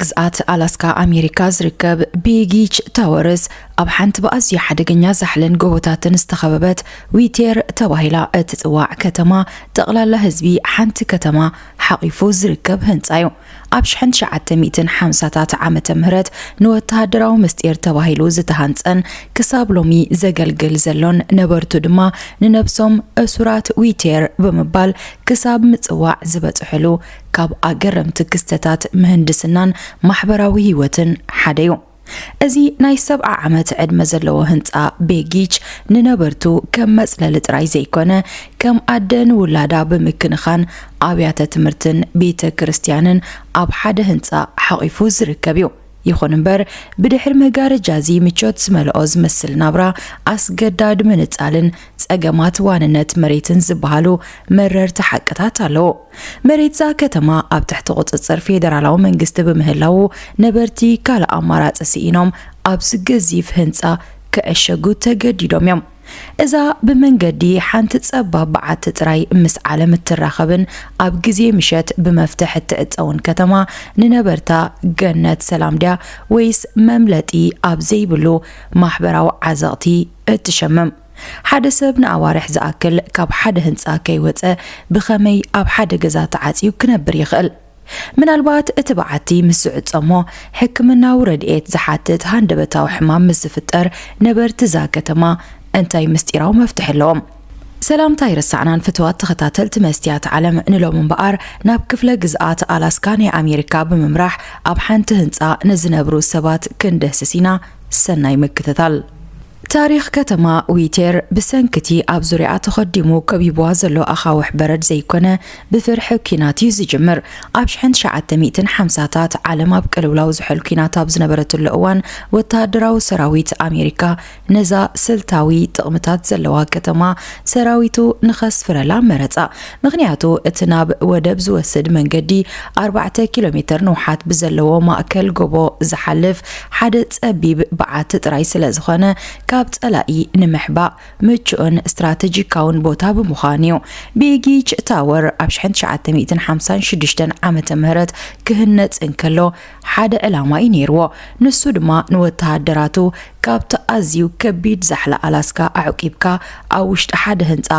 ግዝኣት ኣላስካ ኣሜሪካ ዝርከብ ቢጊች ታወርስ ኣብ ሓንቲ ብኣዝዩ ሓደገኛ ዛሕልን ጎቦታትን ዝተኸበበት ዊቴር ተባሂላ እትጽዋዕ ከተማ ጠቕላላ ህዝቢ ሓንቲ ከተማ ሓቒፉ ዝርከብ ህንጻ እዩ። ኣብ ሽሕን ትሽዓተ ሚእትን ሓምሳታት ዓመተ ምህረት ንወተሃደራዊ ምስጢር ተባሂሉ ዝተሃንጸን ክሳብ ሎሚ ዘገልግል ዘሎን ነበርቱ ድማ ንነብሶም እሱራት ዊቴር ብምባል ክሳብ ምጽዋዕ ዝበጽሕሉ ካብ ኣገረምቲ ክስተታት ምህንድስናን ማሕበራዊ ህይወትን ሓደ እዩ። እዚ ናይ ሰብዓ ዓመት ዕድመ ዘለዎ ህንጻ ቤጊች ንነበርቱ ከም መጽለሊ ጥራይ ዘይኮነ፣ ከም ኣደ ንውላዳ ብምክንኻን ኣብያተ ትምህርትን ቤተ ክርስቲያንን ኣብ ሓደ ህንጻ ሓቒፉ ዝርከብ እዩ። ይኹን እምበር፣ ብድሕሪ መጋረጃ እዚ ምቾት ዝመልኦ ዝመስል ናብራ ኣስገዳድ ምንጻልን ጸገማት ዋንነት መሬትን ዝበሃሉ መረርቲ ሓቅታት ኣለዉ። መሬት እዛ ከተማ ኣብ ትሕቲ ቁጽጽር ፌደራላዊ መንግስቲ ብምህላዉ፣ ነበርቲ ካልእ ኣማራጺ ስኢኖም ኣብዚ ገዚፍ ህንጻ ክዕሸጉ ተገዲዶም እዮም። እዛ ብመንገዲ ሓንቲ ጸባብ በዓቲ ጥራይ ምስ ዓለም እትራኸብን ኣብ ግዜ ምሸት ብመፍትሕ እትዕጸውን ከተማ፣ ንነበርታ ገነት ሰላም ድያ ወይስ መምለጢ ኣብ ዘይብሉ ማሕበራዊ ዓዘቕቲ እትሸምም? ሓደ ሰብ ንኣዋርሕ ዝኣክል ካብ ሓደ ህንጻ ከይወጸ ብኸመይ ኣብ ሓደ ገዛ ተዓጽዩ ክነብር ይኽእል? ምናልባት እቲ በዓቲ ምስ ዝዕጸ እሞ፣ ሕክምናዊ ረድኤት ዝሓትት ሃንደበታዊ ሕማም ምስ ዝፍጠር፣ ነበርቲ እዛ ከተማ እንታይ ምስጢራዊ መፍትሒ ኣለዎም? ሰላምታ ኣይረሳዕናን ፍትዋት ተኸታተልቲ መስትያት ዓለም፣ ንሎም እምበኣር ናብ ክፍለ ግዝኣት ኣላስካ ናይ ኣሜሪካ ብምምራሕ ኣብ ሓንቲ ህንጻ ንዝነብሩ ሰባት ክንድህስስ ኢና። ሰናይ ምክትታል። ታሪኽ ከተማ ዊቴር ብሰንክቲ ኣብ ዙርያኣ ተኸዲሙ ከቢብዋ ዘሎ ኣኻውሕ በረድ ዘይኮነ፣ ብፍርሒ ኲናት እዩ ዝጅምር። ኣብ ሽሕን ትሽዓተ ሚእትን ሓምሳታት ዓለም ኣብ ቅልውላው ዝሑል ኲናት ኣብ ዝነበረትሉ እዋን፣ ወተሃደራዊ ሰራዊት ኣሜሪካ ነዛ ስልታዊ ጥቕምታት ዘለዋ ከተማ ሰራዊቱ ንኸስፍረላ መረጻ። ምኽንያቱ እቲ ናብ ወደብ ዝወስድ መንገዲ ኣርባዕተ ኪሎ ሜተር ንውሓት ብዘለዎ ማእከል ጎቦ ዝሓልፍ ሓደ ጸቢብ በዓቲ ጥራይ ስለ ዝኾነ፣ ካብ ጸላኢ ንምሕባእ ምቹእን ስትራተጂካውን ቦታ ብምዃን እዩ። ቤጊች ታወር ኣብ ሽሕን ትሽዓተ ሚእትን ሓምሳን ሽዱሽተን ዓመተ ምህረት ክህነጽ እንከሎ፣ ሓደ ዕላማ እዩ ነይርዎ። ንሱ ድማ ንወተሃደራቱ ካብቲ ኣዝዩ ከቢድ ዛሕሊ ኣላስካ ኣዕቂብካ ኣብ ውሽጢ ሓደ ህንጻ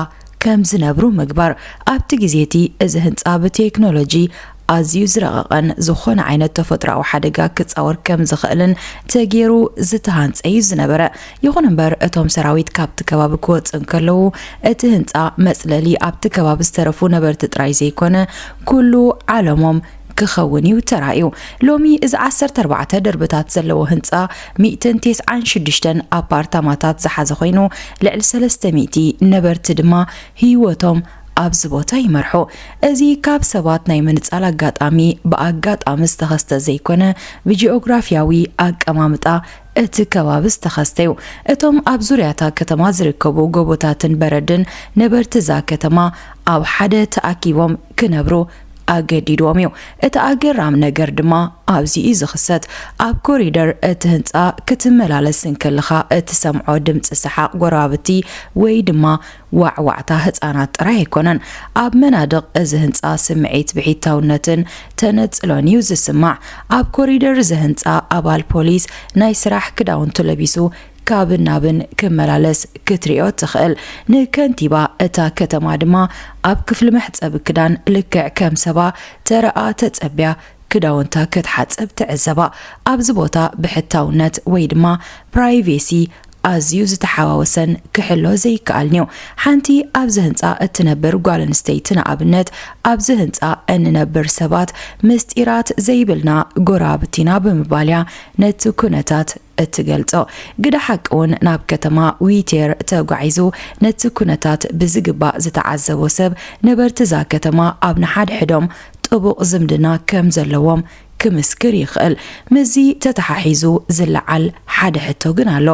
ከም ዝነብሩ ምግባር። ኣብቲ ግዜ እቲ እዚ ህንጻ ብቴክኖሎጂ ኣዝዩ ዝረቐቐን ዝኾነ ዓይነት ተፈጥሮኣዊ ሓደጋ ክጻወር ከም ዝኽእልን ተገይሩ ዝተሃንጸ እዩ ዝነበረ። ይኹን እምበር፣ እቶም ሰራዊት ካብቲ ከባቢ ክወጽኡ እንከለዉ፣ እቲ ህንጻ መጽለሊ ኣብቲ ከባቢ ዝተረፉ ነበርቲ ጥራይ ዘይኮነ፣ ኩሉ ዓለሞም ክኸውን እዩ ተራእዩ። ሎሚ እዚ ዓሰርተ ኣርባዕተ ደርብታት ዘለዎ ህንጻ ሚእትን ተስዓን ሽዱሽተን ኣፓርታማታት ዝሓዘ ኮይኑ፣ ልዕሊ ሰለስተ ሚእቲ ነበርቲ ድማ ህይወቶም ኣብዚ ቦታ ይመርሑ። እዚ ካብ ሰባት ናይ ምንጻል ኣጋጣሚ ብኣጋጣሚ ዝተኸስተ ዘይኮነ፣ ብጂኦግራፊያዊ ኣቀማምጣ እቲ ከባቢ ዝተኸስተ እዩ። እቶም ኣብ ዙርያታ ከተማ ዝርከቡ ጎቦታትን በረድን ነበርቲ እዛ ከተማ ኣብ ሓደ ተኣኪቦም ክነብሩ ኣገዲድዎም እዩ። እቲ ኣገራም ነገር ድማ ኣብዚ እዩ ዝኽሰት። ኣብ ኮሪደር እቲ ህንጻ ክትመላለስ እንከለኻ እትሰምዖ ድምጺ ሰሓቕ ጎረባብቲ ወይ ድማ ዋዕዋዕታ ህጻናት ጥራይ ኣይኮነን። ኣብ መናድቕ እዚ ህንጻ ስምዒት ብሒታውነትን ተነጽሎን እዩ ዝስማዕ። ኣብ ኮሪደር እዚ ህንጻ ኣባል ፖሊስ ናይ ስራሕ ክዳውንቱ ለቢሱ ካብን ናብን ክመላለስ ክትሪኦ ትኽእል። ንከንቲባ እታ ከተማ ድማ ኣብ ክፍሊ መሕጸቢ ክዳን ልክዕ ከም ሰባ ተራኣ ተጸብያ ክዳውንታ ክትሓጽብ ትዕዘባ። ኣብዚ ቦታ ብሕታውነት ወይ ድማ ፕራይቬሲ ኣዝዩ ዝተሓዋወሰን ክሕሎ ዘይከኣልን እዩ። ሓንቲ ኣብዚ ህንጻ እትነብር ጓል ኣንስተይቲ ንኣብነት፣ ኣብዚ ህንጻ እንነብር ሰባት ምስጢራት ዘይብልና ጎረባብቲና ብምባል እያ ነቲ ኩነታት እትገልጾ። ግደ ሓቂ እውን ናብ ከተማ ዊቴር ተጓዒዙ ነቲ ኩነታት ብዝግባእ ዝተዓዘቦ ሰብ ነበርቲ እዛ ከተማ ኣብ ንሓድሕዶም ጥቡቕ ዝምድና ከም ዘለዎም ክምስክር ይኽእል። ምስዚ ተተሓሒዙ ዝለዓል ሓደ ሕቶ ግን ኣሎ።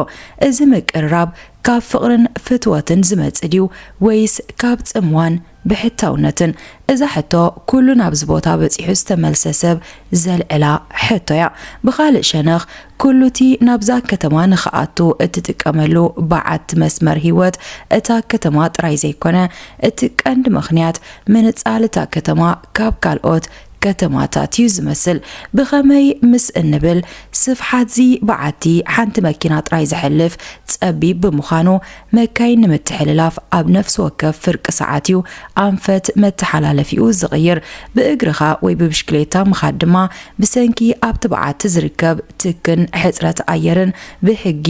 እዚ ምቅርራብ ካብ ፍቕርን ፍትወትን ዝመጽእ ድዩ ወይስ ካብ ጽምዋን ብሕታውነትን? እዛ ሕቶ ኩሉ ናብዚ ቦታ በጺሑ ዝተመልሰ ሰብ ዘልዕላ ሕቶ እያ። ብኻልእ ሸነኽ፣ ኩሉ እቲ ናብዛ ከተማ ንኽኣቱ እትጥቀመሉ በዓቲ መስመር ህይወት እታ ከተማ ጥራይ ዘይኮነ፣ እቲ ቀንዲ ምኽንያት ምንጻል እታ ከተማ ካብ ካልኦት ከተማታት እዩ ዝመስል። ብኸመይ ምስ እንብል፣ ስፍሓትዚ በዓቲ ሓንቲ መኪና ጥራይ ዘሕልፍ ጸቢብ ብምዃኑ፣ መካይን ንምትሕልላፍ ኣብ ነፍሲ ወከፍ ፍርቂ ሰዓት እዩ ኣንፈት መተሓላለፊኡ ዝቕይር። ብእግርኻ ወይ ብብሽክሌታ ምኻድ ድማ፣ ብሰንኪ ኣብቲ በዓቲ ዝርከብ ትክን ሕጽረት ኣየርን ብሕጊ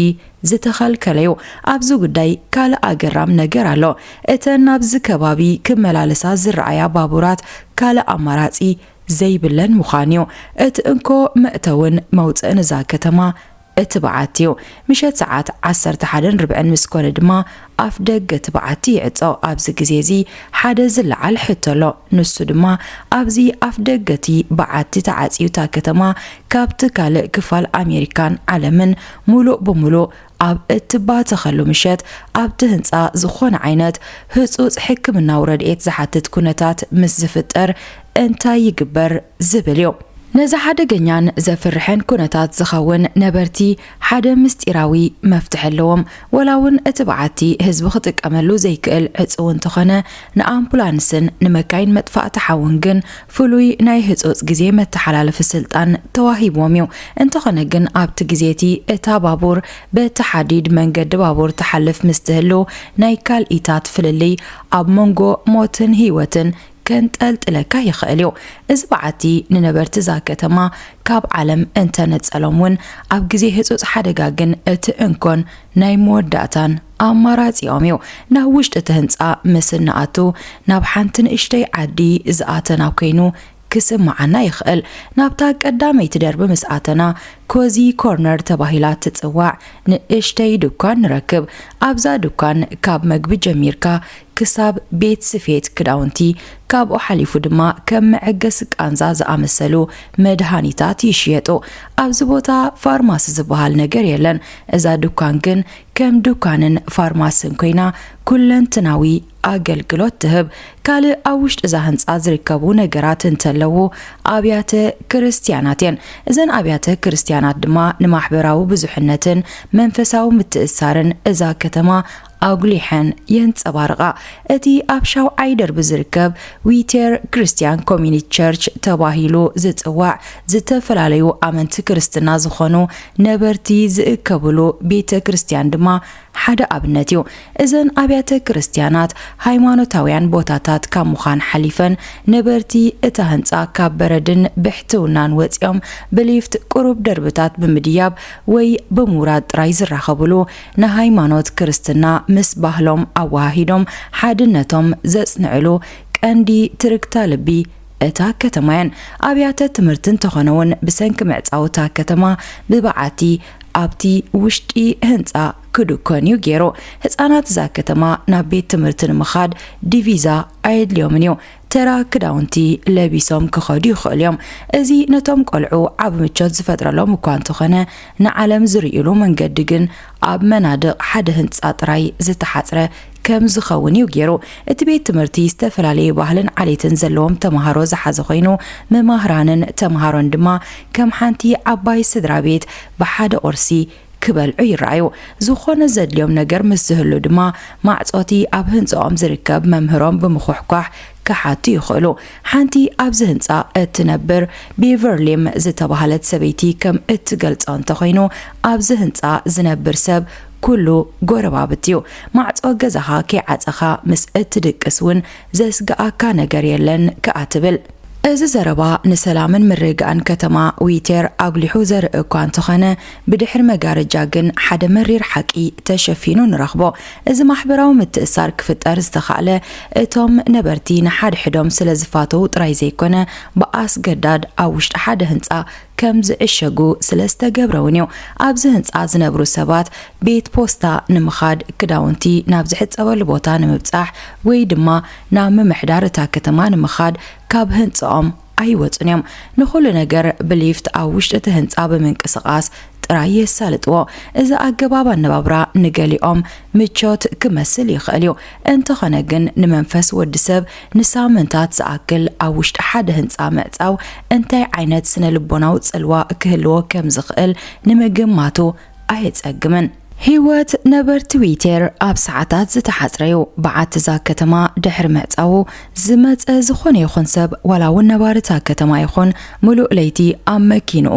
ዝተኸልከለ እዩ። ኣብዚ ጉዳይ ካልእ ኣገራም ነገር ኣሎ። እተን ናብዚ ከባቢ ክመላለሳ ዝረኣያ ባቡራት ካልእ ኣማራጺ ዘይብለን ምዃን እዩ። እቲ እንኮ መእተውን መውጽእን እዛ ከተማ እቲ በዓቲ እዩ። ምሸት ሰዓት ዓሰርተ ሓደን ርብዕን ምስ ኮነ ድማ ኣፍ ደገ እቲ በዓቲ ይዕጾ። ኣብዚ ግዜ እዚ ሓደ ዝለዓል ሕቶ ኣሎ። ንሱ ድማ ኣብዚ ኣፍ ደገ እቲ በዓቲ ተዓጽዩ እታ ከተማ ካብቲ ካልእ ክፋል ኣሜሪካን ዓለምን ሙሉእ ብሙሉእ ኣብ እትባተኸሉ ምሸት ኣብቲ ህንጻ ዝኾነ ዓይነት ህጹጽ ሕክምናዊ ረድኤት ዝሓትት ኩነታት ምስ ዝፍጠር እንታይ ይግበር ዝብል እዩ። ነዚ ሓደገኛን ዘፍርሕን ኩነታት ዝኸውን ነበርቲ ሓደ ምስጢራዊ መፍትሒ ኣለዎም። ወላ እውን እቲ በዓቲ ህዝቢ ክጥቀመሉ ዘይክእል ዕጹው እንተኾነ፣ ንኣምቡላንስን ንመካይን መጥፋእቲ ሓውን ግን ፍሉይ ናይ ህጹጽ ግዜ መተሓላለፊ ስልጣን ተዋሂብዎም እዩ። እንተኾነ ግን ኣብቲ ግዜ እቲ እታ ባቡር በቲ ሓዲድ መንገዲ ባቡር ትሓልፍ ምስ ትህሉ ናይ ካልኢታት ፍልልይ ኣብ መንጎ ሞትን ህይወትን ከንጠልጥለካ ይኽእል እዩ። እዚ በዓቲ ንነበርቲ እዛ ከተማ ካብ ዓለም እንተነጸሎም እውን፣ ኣብ ግዜ ህጹጽ ሓደጋ ግን እቲ እንኮን ናይ መወዳእታን ኣማራጺኦም እዩ። ናብ ውሽጢ እቲ ህንጻ ምስ እንኣቱ፣ ናብ ሓንቲ ንእሽተይ ዓዲ ዝኣተና ኮይኑ ክስምዓና ይኽእል። ናብታ ቀዳመይቲ ደርቢ ምስ ኣተና፣ ኮዚ ኮርነር ተባሂላ ትጽዋዕ ንእሽተይ ድኳን ንረክብ። ኣብዛ ድኳን ካብ መግቢ ጀሚርካ ክሳብ ቤት ስፌት ክዳውንቲ፣ ካብኡ ሓሊፉ ድማ ከም መዐገሲ ቃንዛ ዝኣመሰሉ መድሃኒታት ይሽየጡ። ኣብዚ ቦታ ፋርማሲ ዝበሃል ነገር የለን። እዛ ድኳን ግን ከም ድኳንን ፋርማስን ኮይና ኩለንትናዊ ኣገልግሎት ትህብ። ካልእ ኣብ ውሽጢ እዛ ህንጻ ዝርከቡ ነገራት እንተለዉ ኣብያተ ክርስትያናት እየን። እዘን ኣብያተ ክርስትያናት ድማ ንማሕበራዊ ብዙሕነትን መንፈሳዊ ምትእስሳርን እዛ ከተማ ኣጉሊሐን የንጸባርቓ። እቲ ኣብ ሻውዓይ ደርቢ ዝርከብ ዊቴር ክርስትያን ኮሚኒቲ ቸርች ተባሂሉ ዝጽዋዕ፣ ዝተፈላለዩ ኣመንቲ ክርስትና ዝኾኑ ነበርቲ ዝእከብሉ ቤተ ክርስትያን ድማ ሓደ ኣብነት እዩ። እዘን ኣብያተ ክርስትያናት ሃይማኖታውያን ቦታታት ካብ ምዃን ሓሊፈን፣ ነበርቲ እታ ህንጻ ካብ በረድን ብሕትውናን ወጺኦም ብሊፍት ቁሩብ ደርብታት ብምድያብ ወይ ብምውራድ ጥራይ ዝራኸብሉ፣ ንሃይማኖት ክርስትና ምስ ባህሎም ኣወሃሂዶም ሓድነቶም ዘጽንዕሉ ቀንዲ ትርግታ ልቢ እታ ከተማ እየን። ኣብያተ ትምህርቲ እንተኾነ እውን ብሰንኪ ምዕጻው እታ ከተማ ብበዓቲ ኣብቲ ውሽጢ ህንጻ ክድኮን እዩ ገይሩ። ህጻናት እዛ ከተማ ናብ ቤት ትምህርቲ ንምኻድ ዲቪዛ ኣየድልዮምን እዩ። ተራ ክዳውንቲ ለቢሶም ክኸዱ ይኽእሉ እዮም። እዚ ነቶም ቆልዑ ዓቢ ምቾት ዝፈጥረሎም እኳ እንተኾነ፣ ንዓለም ዝርእዩሉ መንገዲ ግን ኣብ መናድቕ ሓደ ህንጻ ጥራይ ዝተሓጽረ ከም ዝኸውን እዩ ገይሩ። እቲ ቤት ትምህርቲ ዝተፈላለየ ባህልን ዓሌትን ዘለዎም ተምሃሮ ዝሓዘ ኮይኑ፣ መማህራንን ተምሃሮን ድማ ከም ሓንቲ ዓባይ ስድራ ቤት ብሓደ ቁርሲ ክበልዑ ይረኣዩ። ዝኾነ ዘድልዮም ነገር ምስ ዝህሉ ድማ፣ ማዕጾቲ ኣብ ህንጻኦም ዝርከብ መምህሮም ብምኹሕኳሕ ክሓቱ ይኽእሉ። ሓንቲ ኣብዚ ህንጻ እትነብር ቤቨርሊም ዝተባህለት ሰበይቲ ከም እትገልጾ እንተኾይኑ፣ ኣብዚ ህንጻ ዝነብር ሰብ ኩሉ ጎረባብቲ እዩ። ማዕጾ ገዛኻ ከይዓጸኻ ምስ እትድቅስ እውን ዘስግኣካ ነገር የለን ከኣ ትብል። እዚ ዘረባ ንሰላምን ምርግጋእን ከተማ ዊቴር ኣጉሊሑ ዘርኢ እኳ እንተኾነ፣ ብድሕሪ መጋረጃ ግን ሓደ መሪር ሓቂ ተሸፊኑ ንረኽቦ። እዚ ማሕበራዊ ምትእስሳር ክፍጠር ዝተኻእለ፣ እቶም ነበርቲ ንሓድሕዶም ስለ ዝፋተዉ ጥራይ ዘይኮነ፣ ብኣስገዳድ ኣብ ውሽጢ ሓደ ህንጻ ከም ዝዕሸጉ ስለ ዝተገብረ እውን እዩ። ኣብዚ ህንጻ ዝነብሩ ሰባት ቤት ፖስታ ንምኻድ፣ ክዳውንቲ ናብ ዝሕጸበሉ ቦታ ንምብጻሕ፣ ወይ ድማ ናብ ምምሕዳር እታ ከተማ ንምኻድ ካብ ህንጻኦም ኣይወጹን እዮም። ንኹሉ ነገር ብሊፍት ኣብ ውሽጢ እቲ ህንጻ ብምንቅስቓስ ጥራይ የሳልጥዎ። እዚ ኣገባብ ኣነባብራ ንገሊኦም ምቾት ክመስል ይኽእል እዩ። እንተኾነ ግን፣ ንመንፈስ ወዲ ሰብ ንሳምንታት ዝኣክል ኣብ ውሽጢ ሓደ ህንጻ ምዕጻው እንታይ ዓይነት ስነ ልቦናዊ ጽልዋ ክህልዎ ከም ዝኽእል ንምግማቱ ኣየጸግምን። ህይወት ነበርቲ ዊቴር ኣብ ሰዓታት ዝተሓጽረዩ። በዓቲ እዛ ከተማ ድሕሪ ምዕጻዉ ዝመጸ ዝኾነ ይኹን ሰብ፣ ዋላ እውን ነባሪ እታ ከተማ ይኹን፣ ምሉእ ለይቲ ኣብ መኪንኡ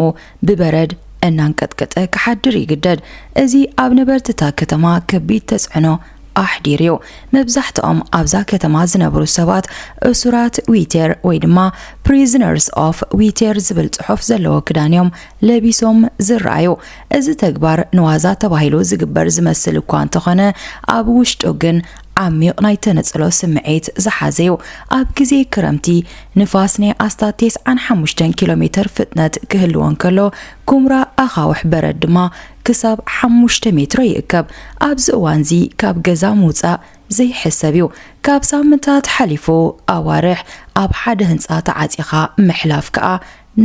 ብበረድ እናንቀጥቀጠ ክሓድር ይግደድ። እዚ ኣብ ነበርቲ እታ ከተማ ከቢድ ተጽዕኖ ኣሕዲርዩ። መብዛሕትኦም ኣብዛ ከተማ ዝነብሩ ሰባት እሱራት ዊቴር ወይ ድማ ፕሪዝነርስ ኦፍ ዊቴር ዝብል ጽሑፍ ዘለዎ ክዳን እዮም ለቢሶም ዝረኣዩ። እዚ ተግባር ንዋዛ ተባሂሉ ዝግበር ዝመስል እኳ እንተኾነ፣ ኣብ ውሽጡ ግን ዓሚቕ ናይ ተነጽሎ ስምዒት ዝሓዘ እዩ። ኣብ ግዜ ክረምቲ ንፋስ ናይ ኣስታት ተስዓን ሓሙሽተን ኪሎ ሜተር ፍጥነት ክህልዎ እንከሎ፣ ኩምራ ኣኻውሕ በረድ ድማ ክሳብ ሓሙሽተ ሜትሮ ይእከብ። ኣብዚ እዋንዚ ካብ ገዛ ምውጻእ ዘይሕሰብ እዩ። ካብ ሳምንታት ሓሊፉ ኣዋርሕ ኣብ ሓደ ህንጻ ተዓጺኻ ምሕላፍ ከኣ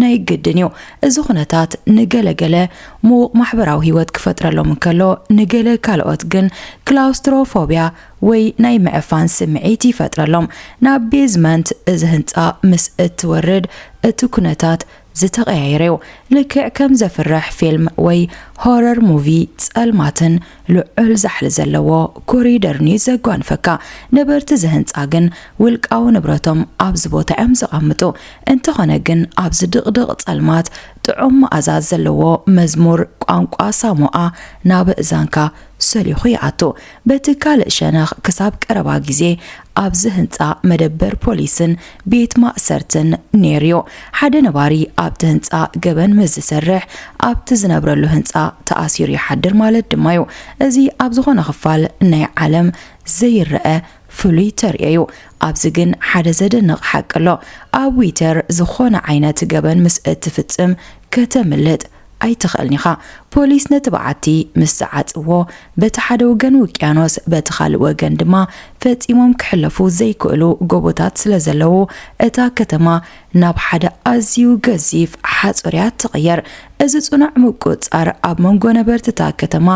ናይ ግድን እዩ። እዚ ኩነታት ንገለ ገለ ምዉቕ ማሕበራዊ ህይወት ክፈጥረሎም እንከሎ፣ ንገለ ካልኦት ግን ክላውስትሮፎብያ ወይ ናይ ምዕፋን ስምዒት ይፈጥረሎም። ናብ ቤዝመንት እዚ ህንጻ ምስ እትወርድ፣ እቲ ኩነታት ዝተቐያየረ እዩ። ልክዕ ከም ዘፍርሕ ፊልም ወይ ሆረር ሙቪ፣ ጸልማትን ልዑል ዛሕሊ ዘለዎ ኮሪደርን እዩ ዘጓንፈካ። ነበርቲ እዚ ህንጻ ግን ውልቃዊ ንብረቶም ኣብዚ ቦታ እዮም ዘቐምጡ። እንተኾነ ግን ኣብዚ ድቕድቕ ጸልማት ጥዑም መኣዛ ዘለዎ መዝሙር ቋንቋ ሳሞኣ ናብ እዛንካ ሰሊኹ ይኣቱ። በቲ ካልእ ሸነኽ ክሳብ ቀረባ ግዜ ኣብዚ ህንጻ መደበር ፖሊስን ቤት ማእሰርትን ነይሩዮ። ሓደ ነባሪ ኣብቲ ህንጻ ገበን ምስ ዝሰርሕ ኣብቲ ዝነብረሉ ህንጻ ተኣሲሩ ይሓድር ማለት ድማ እዩ። እዚ ኣብ ዝኾነ ክፋል ናይ ዓለም ዘይረአ ፍሉይ ተርእዮ እዩ። ኣብዚ ግን ሓደ ዘደንቕ ሓቂ ኣሎ። ኣብ ዊተር ዝኾነ ዓይነት ገበን ምስ እትፍጽም ከተምልጥ ኣይትኽእልን ኢኻ። ፖሊስ ነቲ በዓቲ ምስ ዝዓጽዎ፣ በቲ ሓደ ወገን ውቅያኖስ፣ በቲ ካልእ ወገን ድማ ፈጺሞም ክሕለፉ ዘይክእሉ ጎቦታት ስለ ዘለዉ፣ እታ ከተማ ናብ ሓደ ኣዝዩ ገዚፍ ሓጹር እያ ትቕየር። እዚ ጽኑዕ ምቁጽጻር ኣብ መንጎ ነበርቲ እታ ከተማ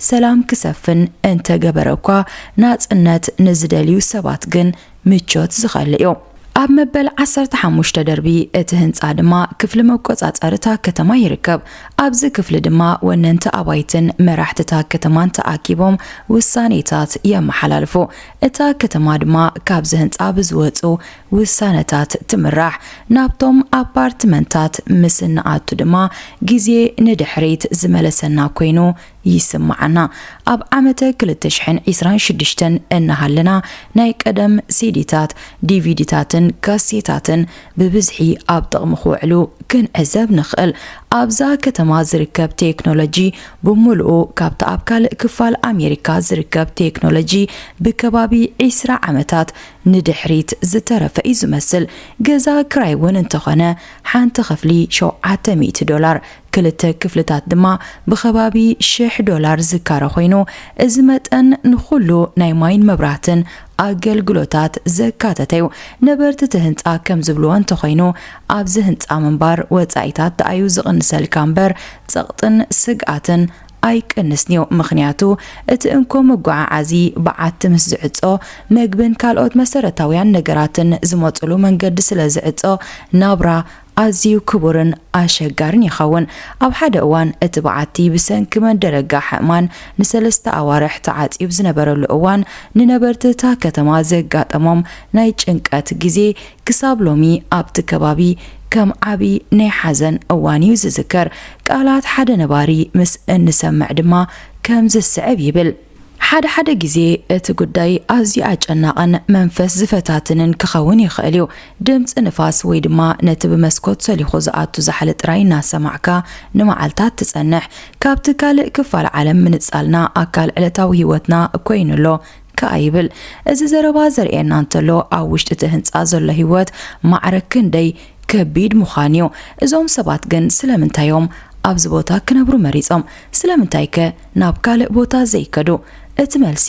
ሰላም ክሰፍን እንተገበረ እኳ፣ ናጽነት ንዝደልዩ ሰባት ግን ምቾት ዝኸልእ እዩ። ኣብ መበል ዓሰርተ ሓሙሽተ ደርቢ እቲ ህንጻ ድማ ክፍሊ መቆጻጸሪ እታ ከተማ ይርከብ። ኣብዚ ክፍሊ ድማ ወነንቲ ኣባይትን መራሕቲ እታ ከተማን ተኣኪቦም ውሳኔታት የመሓላልፉ። እታ ከተማ ድማ ካብዚ ህንጻ ብዝወጹ ውሳነታት ትምራሕ። ናብቶም ኣፓርትመንታት ምስ እንኣቱ ድማ ግዜ ንድሕሪት ዝመለሰና ኮይኑ ይስምዓና። ኣብ ዓመተ ክልተ ሽሕን ዕስራን ሽዱሽተን እናሃለና ናይ ቀደም ሲዲታት፣ ዲቪዲታትን ካሴታትን ብብዝሒ ኣብ ጥቕሚ ክውዕሉ ክንዕዘብ ንኽእል። ኣብዛ ከተማ ዝርከብ ቴክኖሎጂ ብምሉኡ ካብቲ ኣብ ካልእ ክፋል ኣሜሪካ ዝርከብ ቴክኖሎጂ ብከባቢ ዕስራ ዓመታት ንድሕሪት ዝተረፈ እዩ ዝመስል። ገዛ ክራይ እውን እንተኾነ ሓንቲ ክፍሊ ሸውዓተ ሚእቲ ዶላር፣ ክልተ ክፍልታት ድማ ብኸባቢ ሽሕ ዶላር ዝካረ ኮይኑ፣ እዚ መጠን ንኹሉ ናይ ማይን መብራህትን ኣገልግሎታት ዘካተተ እዩ። ነበርቲ እቲ ህንጻ ከም ዝብልዎ እንተኾይኑ፣ ኣብዚ ህንጻ ምንባር ወጻኢታት ደኣዩ ዝቕንሰልካ እምበር፣ ጸቕጥን ስግኣትን ኣይቅንስን እዩ። ምኽንያቱ፣ እቲ እንኮ መጓዓዓዚ በዓቲ ምስ ዝዕጾ፣ መግብን ካልኦት መሰረታውያን ነገራትን ዝመጹሉ መንገዲ ስለ ዝዕጾ፣ ናብራ ኣዝዩ ክቡርን ኣሸጋርን ይኸውን። ኣብ ሓደ እዋን፣ እቲ በዓቲ ብሰንኪ መንደረጋ ሕማን ንሰለስተ ኣዋርሕ ተዓጽዩ ዝነበረሉ እዋን፣ ንነበርቲ እታ ከተማ ዘጋጠሞም ናይ ጭንቀት ግዜ፣ ክሳብ ሎሚ ኣብቲ ከባቢ ከም ዓቢ ናይ ሓዘን እዋን እዩ ዝዝከር። ቃላት ሓደ ነባሪ ምስ እንሰምዕ ድማ ከም ዝስዕብ ይብል። ሓደ ሓደ ግዜ እቲ ጉዳይ ኣዝዩ ኣጨናቕን መንፈስ ዝፈታትንን ክኸውን ይኽእል እዩ። ድምጺ ንፋስ ወይ ድማ ነቲ ብመስኮት ሰሊኹ ዝኣቱ ዛሕሊ ጥራይ እናሰማዕካ ንመዓልታት ትጸንሕ። ካብቲ ካልእ ክፋል ዓለም ምንጻልና ኣካል ዕለታዊ ህይወትና ኮይኑ ኣሎ ከኣ ይብል። እዚ ዘረባ ዘርእየና እንተሎ፣ ኣብ ውሽጢ እቲ ህንጻ ዘሎ ህይወት ማዕረ ክንደይ ከቢድ ምዃን እዩ። እዞም ሰባት ግን ስለምንታይ እዮም ኣብዚ ቦታ ክነብሩ መሪጾም? ስለምንታይከ ናብ ካልእ ቦታ ዘይከዱ? እቲ መልሲ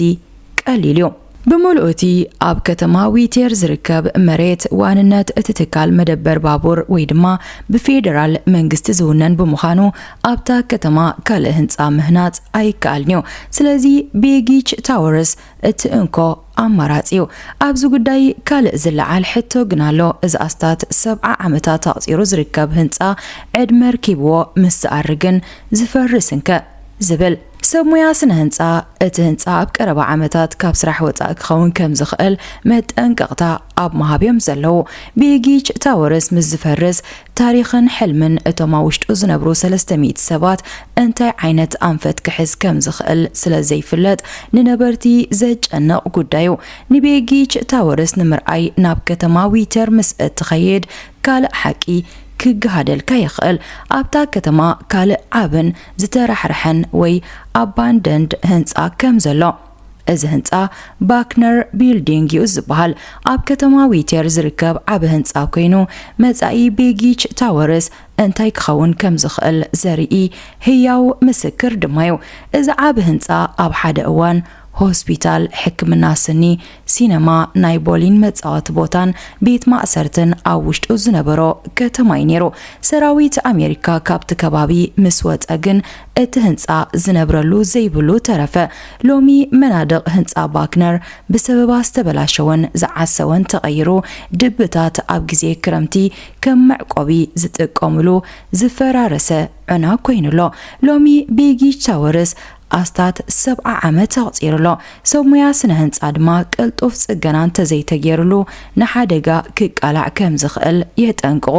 ቀሊል እዩ። ብምሉኡ እቲ ኣብ ከተማ ዊቴር ዝርከብ መሬት ዋንነት እቲ ትካል መደበር ባቡር ወይ ድማ ብፌደራል መንግስቲ ዝውነን ብምዃኑ፣ ኣብታ ከተማ ካልእ ህንጻ ምህናጽ ኣይከኣልን እዩ። ስለዚ ቤጊች ታወርስ እቲ እንኮ ኣማራጺ እዩ። ኣብዚ ጉዳይ ካልእ ዝለዓል ሕቶ ግን ኣሎ። እዚ ኣስታት ሰብዓ ዓመታት ኣቕጺሩ ዝርከብ ህንጻ ዕድመ ኣርኪብዎ ምስ ዝኣርግን ዝፈርስንከ ዝብል። ሰብ ሞያ ስነ ህንጻ፣ እቲ ህንጻ ኣብ ቀረባ ዓመታት ካብ ስራሕ ወጻኢ ክኸውን ከም ዝኽእል መጠንቀቕታ ኣብ ምሃብ እዮም ዘለዉ። ቤጊች ታወርስ ምስ ዝፈርስ፣ ታሪኽን ሕልምን እቶም ኣብ ውሽጡ ዝነብሩ ሰለስተ ሚእቲ ሰባት እንታይ ዓይነት ኣንፈት ክሕዝ ከም ዝኽእል ስለ ዘይፍለጥ፣ ንነበርቲ ዘጨንቕ ጉዳይ እዩ። ንቤጊች ታወርስ ንምርኣይ ናብ ከተማ ዊተር ምስ እትኸይድ፣ ካልእ ሓቂ ክገሃደልካ ይኽእል። ኣብታ ከተማ ካልእ ዓብን ዝተራሕረሐን ወይ ኣባንደንድ ህንጻ ከም ዘሎ። እዚ ህንጻ ባክነር ቢልዲንግ እዩ ዝበሃል። ኣብ ከተማ ዊተር ዝርከብ ዓቢ ህንጻ ኮይኑ፣ መጻኢ ቤጊች ታወርስ እንታይ ክኸውን ከም ዝኽእል ዘርኢ ህያው ምስክር ድማ እዩ። እዚ ዓቢ ህንጻ ኣብ ሓደ እዋን ሆስፒታል፣ ሕክምና ስኒ፣ ሲነማ፣ ናይ ቦሊን መጻወቲ ቦታን ቤት ማእሰርትን ኣብ ውሽጡ ዝነበሮ ከተማ እዩ ነይሩ። ሰራዊት ኣሜሪካ ካብቲ ከባቢ ምስ ወጸ ግን፣ እቲ ህንጻ ዝነብረሉ ዘይብሉ ተረፈ። ሎሚ መናድቕ ህንጻ ባክነር ብሰበባ ዝተበላሸወን ዝዓሰወን ተቐይሩ፣ ድብታት ኣብ ግዜ ክረምቲ ከም መዕቆቢ ዝጥቀሙሉ ዝፈራረሰ ዑና ኮይኑ ኣሎ። ሎሚ ቤጊች ታወርስ ኣስታት ሰብዓ ዓመት ኣቑጺሩ ኣሎ። ሰብ ሞያ ስነ ህንጻ ድማ ቅልጡፍ ጽገና እንተዘይተገይሩሉ ንሓደጋ ክቃላዕ ከም ዝኽእል የጠንቅቑ።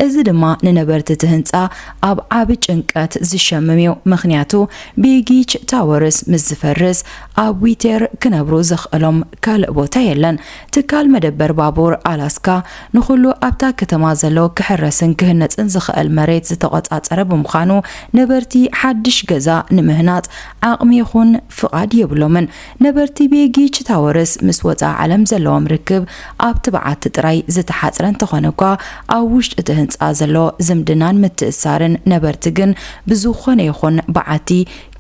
እዚ ድማ ንነበርቲ እቲ ህንጻ ኣብ ዓቢ ጭንቀት ዝሸምም እዩ። ምኽንያቱ ቤጊች ታወርስ ምስ ዝፈርስ ኣብ ዊቴር ክነብሩ ዘኽእሎም ካልእ ቦታ የለን። ትካል መደበር ባቡር ኣላስካ ንኹሉ ኣብታ ከተማ ዘሎ ክሕረስን ክህነጽን ዝኽእል መሬት ዝተቖጻጸረ ብምዃኑ፣ ነበርቲ ሓድሽ ገዛ ንምህናጽ ዓቕሚ ይኹን ፍቓድ የብሎምን። ነበርቲ ቤጊች ታወርስ ምስ ወጻኢ ዓለም ዘለዎም ርክብ ኣብቲ በዓቲ ጥራይ ዝተሓጽረ እንተኾነ እኳ፣ ኣብ ውሽጢ እቲ ህንጻ ዘሎ ዝምድናን ምትእሳርን ነበርቲ ግን ብዝኾነ ይኹን በዓቲ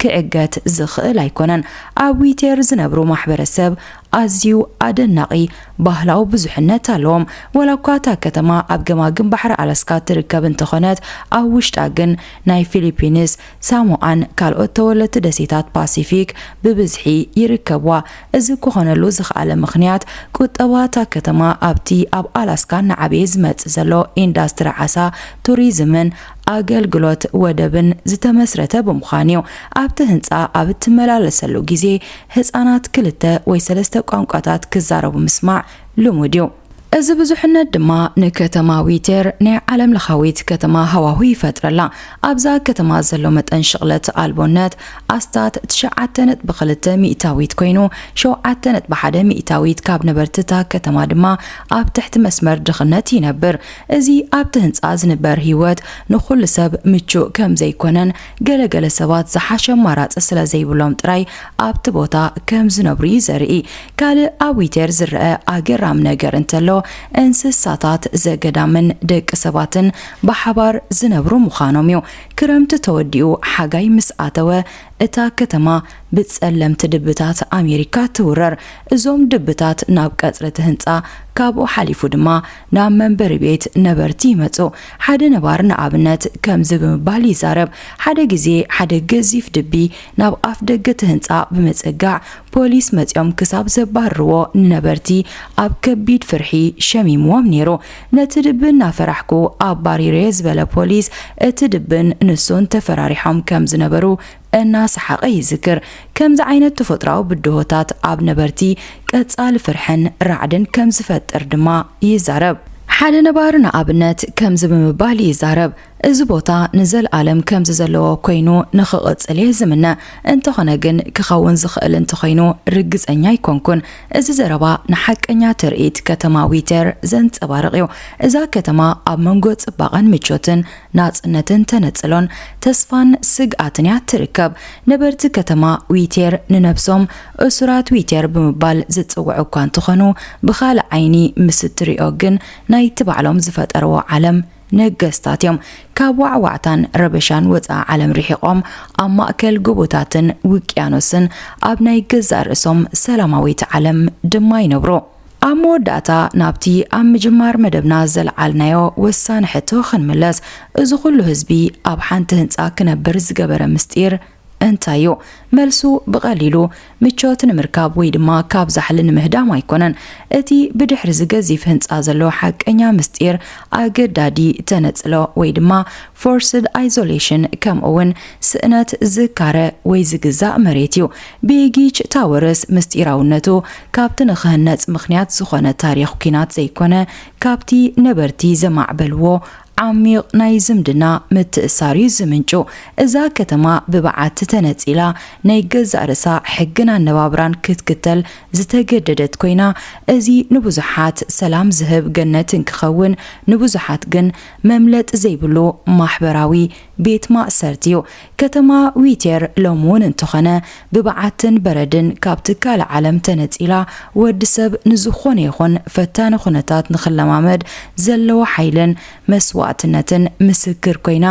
ክዕገት ዝኽእል ኣይኮነን። ኣብ ዊቴር ዝነብሩ ማሕበረሰብ ኣዝዩ ኣደናቒ ባህላዊ ብዙሕነት ኣለዎም። ወላ እኳ እታ ከተማ ኣብ ገማግም ባሕሪ ኣላስካ ትርከብ እንተኾነት፣ ኣብ ውሽጣ ግን ናይ ፊሊፒንስ፣ ሳሞኣን ካልኦት ተወለድቲ ደሴታት ፓሲፊክ ብብዝሒ ይርከብዋ። እዚ ክኾነሉ ዝኸኣለ ምኽንያት፣ ቁጠባ እታ ከተማ ኣብቲ ኣብ ኣላስካ እናዓበየ ዝመጽእ ዘሎ ኢንዳስትሪ ዓሳ፣ ቱሪዝምን ኣገልግሎት ወደብን ዝተመስረተ ብምዃኑ እዩ። ኣብቲ ህንጻ ኣብ እትመላለሰሉ ግዜ፣ ህጻናት ክልተ ወይ ሰለስተ ቋንቋታት ክዛረቡ ምስማዕ ልሙድ እዩ። እዚ ብዙሕነት ድማ ንከተማ ዊቴር ናይ ዓለም ለኻዊት ከተማ ሃዋሁ ይፈጥረላ። ኣብዛ ከተማ ዘሎ መጠን ሽቕለት ኣልቦነት ኣስታት ትሽዓተ ነጥቢ ክልተ ሚእታዊት ኮይኑ፣ ሸውዓተ ነጥቢ ሓደ ሚእታዊት ካብ ነበርቲ እታ ከተማ ድማ ኣብ ትሕቲ መስመር ድኽነት ይነብር። እዚ ኣብቲ ህንጻ ዝንበር ህይወት ንኹሉ ሰብ ምቹእ ከም ዘይኮነን፣ ገለ ገለ ሰባት ዝሓሸ ኣማራጺ ስለ ዘይብሎም ጥራይ ኣብቲ ቦታ ከም ዝነብሩ እዩ ዘርኢ። ካልእ ኣብ ዊቴር ዝረአ ኣገራሚ ነገር እንተሎ፣ እንስሳታት ዘገዳምን ደቂ ሰባትን ብሓባር ዝነብሩ ምዃኖም እዩ። ክረምቲ ተወዲኡ ሓጋይ ምስ ኣተወ፣ እታ ከተማ ብጸለምቲ ድብታት ኣሜሪካ ትውረር። እዞም ድብታት ናብ ቀጽሪ እቲ ህንጻ፣ ካብኡ ሓሊፉ ድማ ናብ መንበሪ ቤት ነበርቲ ይመጹ። ሓደ ነባሪ ንኣብነት ከምዚ ብምባል ይዛረብ፣ ሓደ ግዜ ሓደ ገዚፍ ድቢ ናብ ኣፍ ደገ እቲ ህንጻ ብምጽጋዕ፣ ፖሊስ መጺኦም ክሳብ ዘባርርዎ ንነበርቲ ኣብ ከቢድ ፍርሒ ሸሚምዎም ነይሩ። ነቲ ድቢ እናፈራሕኩ ኣባሪረዮ ዝበለ ፖሊስ፣ እቲ ድብን ንሱን ተፈራሪሖም ከም ዝነበሩ እናሰሓቐ ይዝክር። ከምዚ ዓይነት ተፈጥሮኣዊ ብድሆታት ኣብ ነበርቲ ቀጻሊ ፍርሕን ራዕድን ከም ዝፈጥር ድማ ይዛረብ። ሓደ ነባሪ ንኣብነት ከምዚ ብምባል ይዛረብ፣ "እዚ ቦታ ንዘለኣለም ከምዚ ዘለዎ ኮይኑ ንኽቕጽል እየ ዝምነ። እንተኾነ ግን ክኸውን ዝኽእል እንተኾይኑ ርግጸኛ ኣይኮንኩን።" እዚ ዘረባ ንሓቀኛ ትርኢት ከተማ ዊተር ዘንጸባርቕ እዩ። እዛ ከተማ ኣብ መንጎ ጽባቐን ምቾትን ናጽነትን ተነጽሎን ተስፋን ስግኣትን እያ ትርከብ። ነበርቲ ከተማ ዊቴር ንነብሶም እሱራት ዊቴር ብምባል ዝጽውዑ እኳ እንተኾኑ፣ ብኻልእ ዓይኒ ምስ እትሪኦ ግን ናይቲ ባዕሎም ዝፈጠርዎ ዓለም ነገስታት እዮም። ካብ ዋዕዋዕታን ረበሻን ወጻኢ ዓለም ርሒቖም፣ ኣብ ማእከል ጎቦታትን ውቅያኖስን ኣብ ናይ ገዛእ ርእሶም ሰላማዊት ዓለም ድማ ይነብሩ። ኣብ መወዳእታ ናብቲ ኣብ ምጅማር መደብና ዘልዓልናዮ ወሳኒ ሕቶ ክንምለስ። እዚ ኩሉ ህዝቢ ኣብ ሓንቲ ህንጻ ክነብር ዝገበረ ምስጢር እንታይ እዩ? መልሱ ብቐሊሉ ምቾት ንምርካብ ወይ ድማ ካብ ዛሕሊ ንምህዳም ኣይኮነን። እቲ ብድሕሪ እዚ ገዚፍ ህንጻ ዘሎ ሓቀኛ ምስጢር ኣገዳዲ ተነጽሎ ወይ ድማ forced isolation ከምኡ እውን ስእነት ዝካረ ወይ ዝግዛእ መሬት እዩ። ቢጊች ታወርስ ምስጢራውነቱ ካብቲ ንኽህነጽ ምኽንያት ዝኾነ ታሪኽ ኲናት ዘይኮነ ካብቲ ነበርቲ ዘማዕበልዎ ዓሚቕ ናይ ዝምድና ምትእሳር እዩ ዝምንጩ። እዛ ከተማ ብበዓቲ ተነጺላ ናይ ገዛእ ርእሳ ሕግን ኣነባብራን ክትክተል ዝተገደደት ኮይና፣ እዚ ንብዙሓት ሰላም ዝህብ ገነት እንክኸውን፣ ንብዙሓት ግን መምለጥ ዘይብሉ ማሕበራዊ ቤት ማእሰርቲ እዩ። ከተማ ዊቴር ሎም እውን እንተኾነ ብበዓትን በረድን ካብ ትካል ዓለም ተነጺላ ወዲ ሰብ ንዝኾነ ይኹን ፈታኒ ኩነታት ንኽለማመድ ዘለዎ ሓይልን መስዋዕትነትን ምስክር ኮይና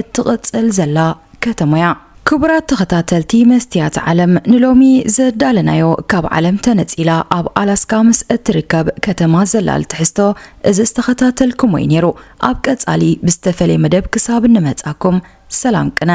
እትቕጽል ዘላ ከተማ እያ። ክቡራት ተኸታተልቲ መስትያት ዓለም፣ ንሎሚ ዘዳለናዮ ካብ ዓለም ተነጺላ ኣብ ኣላስካ ምስ እትርከብ ከተማ ዘላል ትሕዝቶ እዚ ዝተኸታተልኩሞ እዩ ነይሩ። ኣብ ቀጻሊ ብዝተፈለየ መደብ ክሳብ እንመጻኩም ሰላም ቅነ።